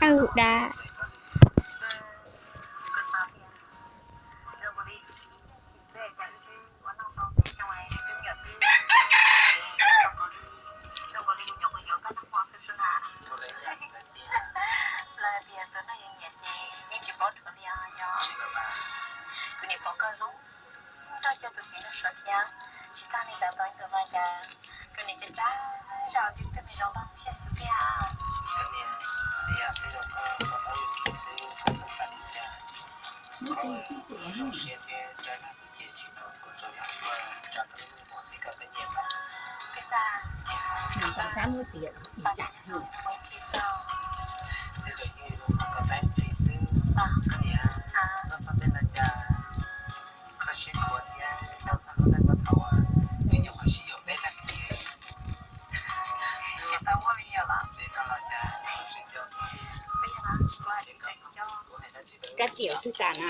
Au da. Kuv nim pom koj zoo nrog cov tus txiv no suav thiab, tsis txog li ntawd tau ib tug no cas koj nim tsa tsa zaj twb twb me zoo loj ntxhiab xwb tiag. Koj niam, txhua yam twb zoo koj pom tau yus xwb, koj txhob xav li cas. Koj zoo siab thiab tsa zaj twb ces tsis tau kuv tsaug yam koj tsa tau lub meej mom thiab koj peb nyiam tau xwb. Peb tag, xav li no ua ib txhij xwb. Tej zaum yeej yuav mus kom tag ib txhij xwb. Koj niam, koj txog tej no cas kho siab khuav thiab nyob txog lub neej puag thaum uas twb nyuam qhuav sib yuav peb tag kis. Tsis tau muaj me nyuam los? Tsis tau los cas, tsis nco txog li. Koj txiv tus tas na.